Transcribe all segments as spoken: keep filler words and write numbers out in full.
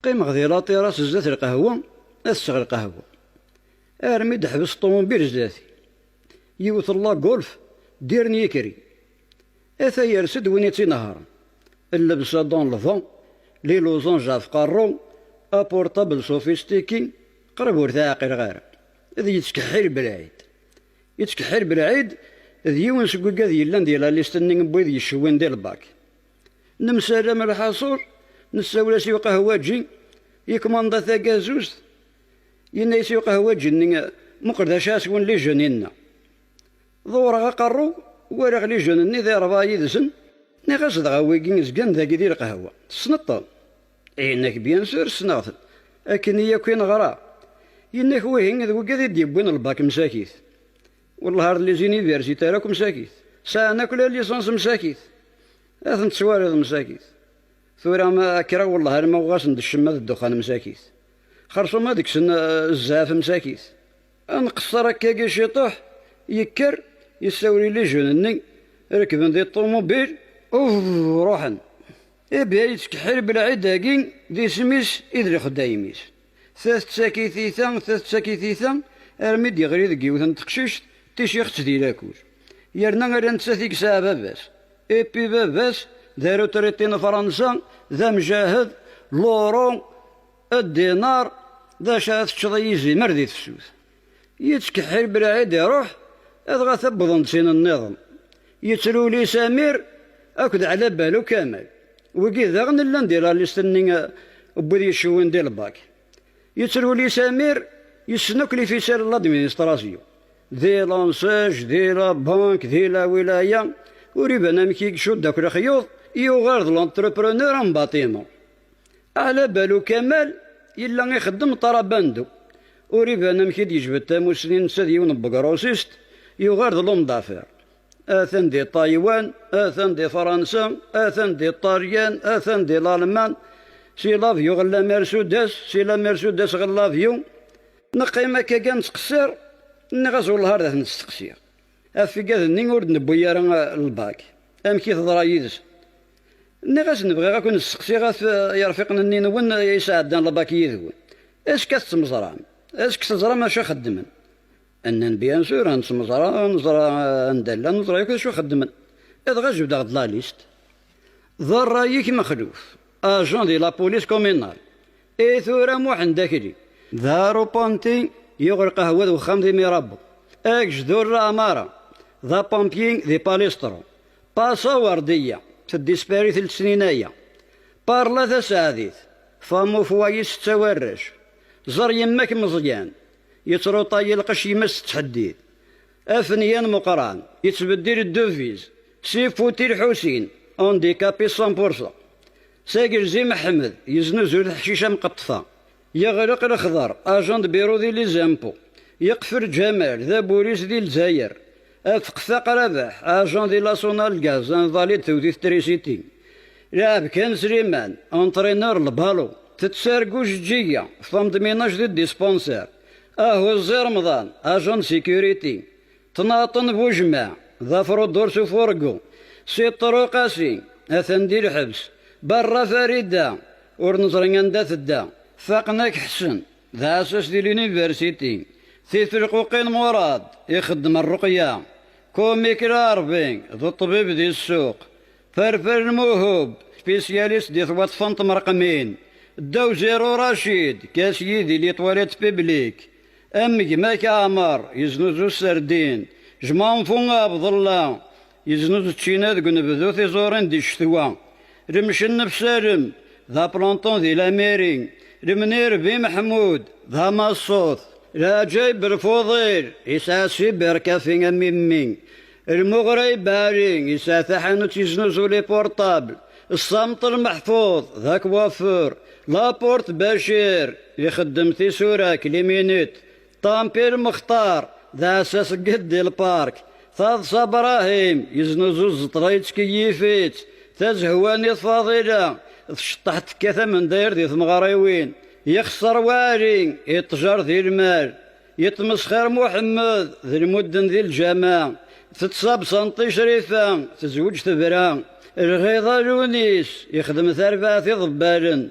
Qqimeɣ di la terrasse zdat lqahwa, ad sseɣ lqahwa. Armi d-teḥbes ṭṭumubil zdat-i. Yiwet n la Golf, dernier cri. Ata yers-d win i tt-inehhṛen. Llebsa dans le vent, les losanges ɣef qerru, aportable sophistiqué, qrib ur t-ɛqileɣ ara. D yettkeḥḥil belɛid. Yettkeḥḥil belɛid, d yiwen seg wigad yellan di la liste-nni n wid yecwin di lbak. Nemsalam lḥaṣul, nessawel-as i uqehwaǧi, yekmanda tagazuzt, yenna-yas i uqehwaǧi-nni: "Muqel d acu ara swen les jeunes-inna." Ḍewreɣ aqerru, walaɣ les jeunes-nni di ṛebɛa yid-sen, nniɣ-as: "Dɣa wigi zgan dagi di lqahwa, tessneḍ-ten?" Yenna-k: "Bien sûr, ssneɣ-ten. Akken i yakk i neɣra." Yenna-k: "Wihin d wigad i d-yewwin lbak msakit. Wellah ar les universitaires akk msakit. Sɛan akk la licence msakit. Ad ten-tettwaliḍ msakit. Tura ma kkreɣ, wellah, arma uɣasen-d ccemma d ddexxan msakit. Xerṣum ad kksen, eh, zzɛaf msakit." Ad nqeṣṣer akkagi ciṭuḥ, yekker, yessawel i les jeunes-nni, rekben di ṭṭumubil, uf, ruḥen. Ibi yettkeḥḥil belɛid-agi d isem-is i d lexdayem-is. Ta tettak-it i ta, ta tettak-it i ta, armi d-yeɣli deg yiwet n teqcict, ticixt di lakul. Yerna ala nettat i yesɛa baba-s. Ipi baba-s d arutriti n Fransa, d amjahed, l'euro, ddinar, d acu ara teččeḍ i yizimer di tefsut. Yettkeḥḥil belɛid iruḥ, adɣa tewwḍen-d sin nniḍen. Yettruli Samir akked Ɛla Balu Kamal. Wigi daɣen llan di la liste-nni, eh, n wid yecwin di lbak. Yettruli Samir, yessen akk les ficelles n l'administration. Di l'ANSEJ, di la banque, di la wilaya, ur iban amek i icudd akk lexyuḍ, yuɣal d l'entrepreneur en bâtiment. Ɛla Balu Kamal yella ixeddem tarabando. Ur iban amek i d-yejbed tamussni netta d yiwen n begrosist, yuɣal d l'homme d'affaires. Atan di Ṭaywan, atan di Fransa, atan di Ṭalyan, atan di Lalman. Si l'avion ɣer la Mercedes, si la Mercedes ɣer l'avion. Neqqim akka kan nettqeṣṣir, nniɣ-as: "Wellah ar d at-nesteqsi ɣef wigad-nni ur d-newwi ara, eh, lbak. Amek i teḍra yid-s?" Nniɣ-asen: "Bɣiɣ ad ken-sseqsiɣ ɣef, eh, yerfiqen-nni-nwen, eh, yesɛeddan lbak yid-wen. Est-ce que ad tettmeẓram? Est-ce que teẓram acu xeddmen?" Nnan: "Bien sûr, ad nettmeẓra, neẓra, eh, anda llan, neẓra akk acu xeddmen." Dɣa jebdeɣ-d la liste. D ṛṛay-ik Mexluf, agent di la police communale. I tura Muḥend Akli. D arupanti yuɣ lqahwa d wexxam di Mirabeau. Agejdur Laɛmara, d apampier di Palestro. Pasa Werdiya, teddispari-t lesnin-aya. Parla Taseɛdit, femme au foyer, setta warrac. Ẓer yemma-k Meẓyan, yettruṭay lqecc, yemma-s tettḥeddid. Afenyan Meqqran, yettbeddil dduvviz. Si Futi Lḥusin, handicapé cent pour cent. Sagelzi Meḥmed, yeznuzu leḥcic am qeṭṭfa. Yeɣleq Lexḍer, agent de bureau di les impôts. Yeqfel Ǧamal, d abulis di Lezzayer. Afeqfaq Rabaḥ, agent di la Sonal Gaz, anḍali d tewdi trisiti. Lɛebkan Sliman, entraîneur n lbalu. Tettargu Jeǧǧiga, femme de ménage di dispensaire. Ahuẓẓi Remḍan, agent de sécurité. Tnaṭen Bujmaɛ, d afrudur s ufurgu. Si Ṭruqasi, atan di lḥebs. Berra Farida, ur neẓri anda tedda. Faqen-ak Ḥsen, d aɛessas di l'université. Tifelquqin Murad, ixeddem rruqya. Kumik Larbi, d ṭṭbib di ssuq. Ferfer Lmuhub, spécialiste di twaṭfa n tmerqmin. Ddaw Zéro Racid, caissier di les toilettes publiques. Am gma-k Ɛmer, yeznuzu sserdin. Jmanfu Abdella, yeznuzu ččina deg unebdu, tiẓurin di ccetwa. Lemcennef Salem, d aplanton di la mairie. Lemnirbi Meḥmud, d amaṣṣut. Leɛǧayeb Lfuḍil, yesɛa cybercafé am mmi. Lmuɣrib Ɛli, yesɛa taḥanut yeznuzu les portables. Ssamṭel Meḥfuḍ, d akwafur. Laporte Bacir, ixeddem tisura, les minutes. Ṭampil Mextar, d aɛessas n Geddi Lpark. Taḍsa Brahim, yeznuzu ẓẓeṭla, yettkeyyif-itt. Tazehwanit Faḍila, tceṭṭeḥ, tekkat amendayer di tmeɣriwin. Yexṣer Waɛli, iṭṭjar di lmal. Yettmesxir Muḥemmed d lmudden di lǧameɛ. Tettṣab Sanṭi Crifa, tezweǧ tebra. Lɣiḍa Lunis, ixdem tarbaɛt iḍebbalen.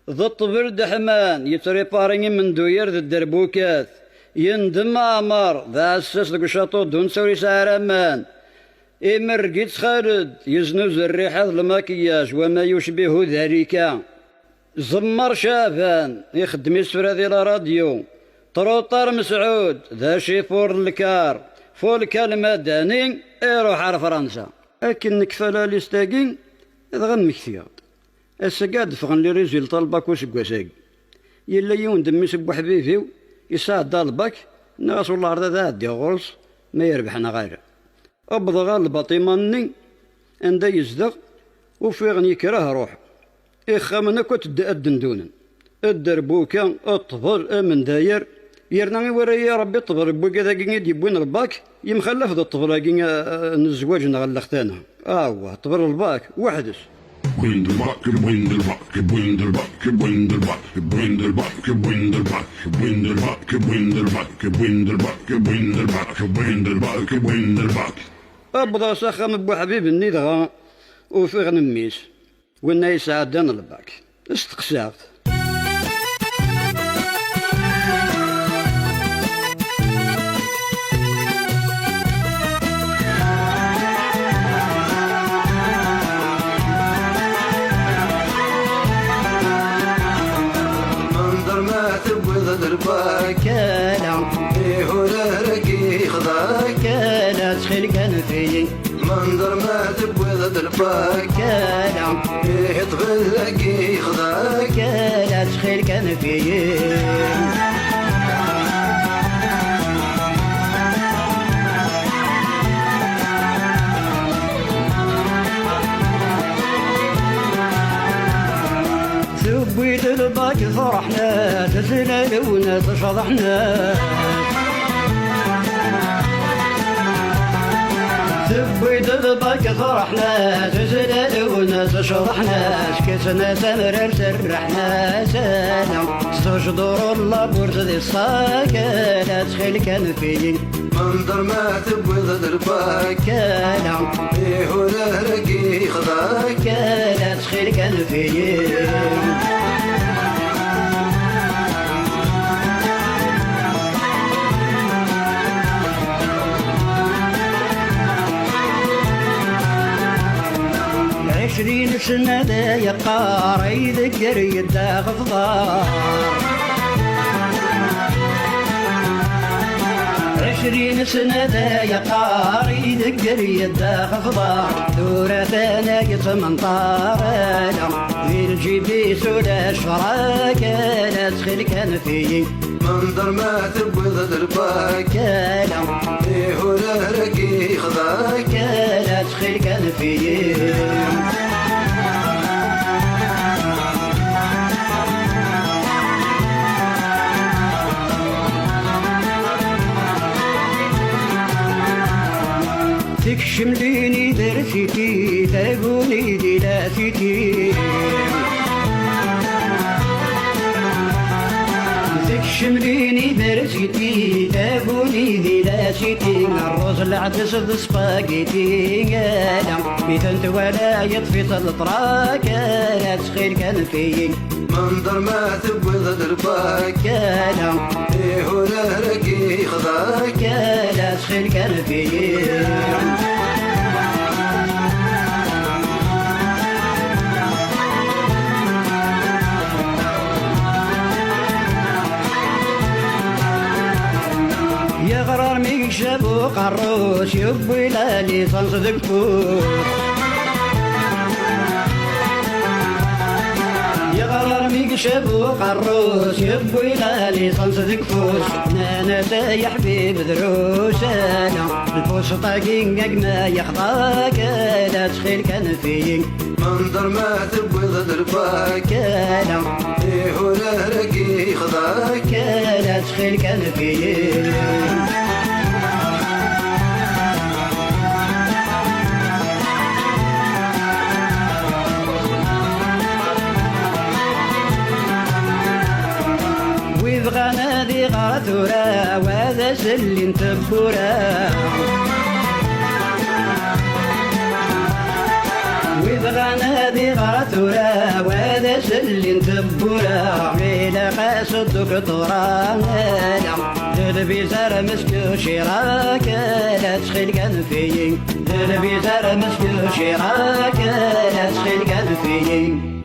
D ṭṭbel Deḥman, yettripari imenduyer d dderbukat. Yendem Ɛmer, d aɛessas deg ucaṭu d unsa ur yesɛi ara aman. Imerreg-itt Xaled, yeznuzu rriḥa d lmakiyaj, wama yucbihu dalika. Ẓemmer Caɛban, ixeddem isefra di la radio. Truṭar Mesɛud, d acifur n lkar. Fulka Lmadani, iruḥ ar Fransa. Akken nekfa la liste-agi, dɣa mmektiɣ-d. Ass-agi ad d-ffɣen les résultats n lbak useggas-agi. Yella yiwen d mmi-s n weḥbib-iw, yesɛedda lbak, nniɣ-as: "Wellah ar d ad ɛeddiɣ ɣur-s, ma yerbeḥ neɣ ala." Wwḍeɣ ɣer lbaṭima-nni anda yezdeɣ, ufiɣ-n yekreh ruḥ. Ixxamen akk ad d-, ad d-ndunen. Dderbuka, ṭṭbel, amendayer. Yerna iwala-yi Ṛebbi ṭṭbel n wigad-agi i d-yewwin lbak, yemxallaf d ṭṭbel-agi, eh, n zzwaǧ neɣ n lextana. Awah, ṭṭbel lbak, weḥd-s. Win d lbak, win d lbak, win d lbak, win d lbak, win d lbak, win d lbak, win d lbak, win d lbak, win d lbak, win d lbak, win d lbak, win d lbak. Wwḍeɣ s axxam n Buḥbib-nni dɣa ufiɣ-n mmi-s. Winna yesɛeddan lbak. Steqsaɣ-t. Menḍer ma tewwiḍ-d lbak, ala, ih urar-agi yexḍa-k, ala, ttxil kan fell-i. Menḍer ma tewwiḍ-d lbak, ala, ih ṭṭbel-agi yexḍa-k, ala, ttxil kan fell-i. Tewwi-d lbak tṛeḥna, tezlal-wen tecḍeḥna. Tewwi-d lbak tṛeḥna, tezlal-wen tecḍeḥna. Fket-as tamrart rreḥna, sana s ujduru n laburt di ṣṣakala, ttxil kan fell-i. Menḍer ma tewwiḍ-d lbak, ala, ih urar-agi yexḍa-k, ala, ttxil kan fell-i. Ɛecrin sna da yeqqar, ay degger yedda ɣef uḍar. Ɛecrin sna da yeqqar, ay degger yedda ɣef uḍar. Tura tana yettmenṭar, ala, di lǧib-is ulac frak, ala, ttxil kan fell-i. Menḍer ma tewwiḍ-d lbak, ala, ih urar-agi yexḍa-k, ala, ttxil kan fell-i. Tekcem l'université, taguni di la cité. Tekcem l'université, taguni di la cité. Rruz, lɛedes d spaghetti, ala, mi ten-twala yeṭṭef-itt leṭrak, ala, ttxil kan fell-i. Menḍer ma tewwiḍ-d lbak, ala, ih urar-agi yexḍa-k, ala, ttxil kan fell-i. Yeɣra armi yecab uqerru-s, yewwi la licence deg ufus. Yeɣra armi yecab uqerru-s, yewwi la licence deg ufus. Nnan-as ay aḥbib drus, ala, lpuṣṭ-agi a gma yexḍa-k, ala, ttxil kan fell-i. Menḍer ma tewwiḍ-d lbak, ala, ih urar-agi yexḍa-k, ala, ttxil kan fell-i. Wi bɣan ad iɣer tura, wa d aselli n tewwura. Wi bɣan ad iɣer tura, wa d Tellin tewwura, ilaq-as udukṭura. D lbiza ar meskucirak, la ttxil-k anef-iyi. D lbiza ar meskucirak, la ttxil-k anef-iyi.